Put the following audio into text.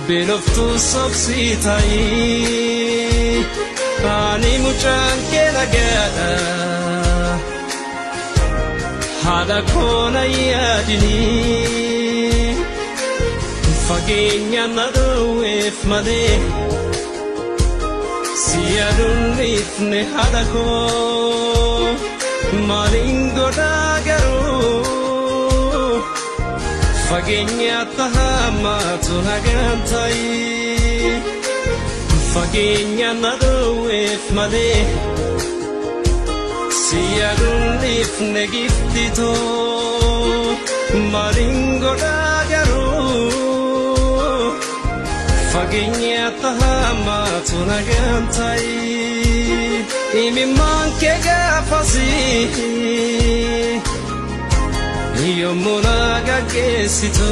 Beeloftuu sobsii ta'i, ani mucaan kee nagaadha. Haadha koo na yaadini, fageenya na dhoowweef malee si yaaduun dhiifne haadha koo. Maaliin godhaa garuu, fageenya tahamaatu nagaan ta'i, fageenya na dhoowweef malee si yaaduun dhiifne giftitoo. Maaliin godhaa garuu, fageenya tahamaatu nagaan ta'i. Imimmaan kee gaafasii yommuu na gaggeessitu,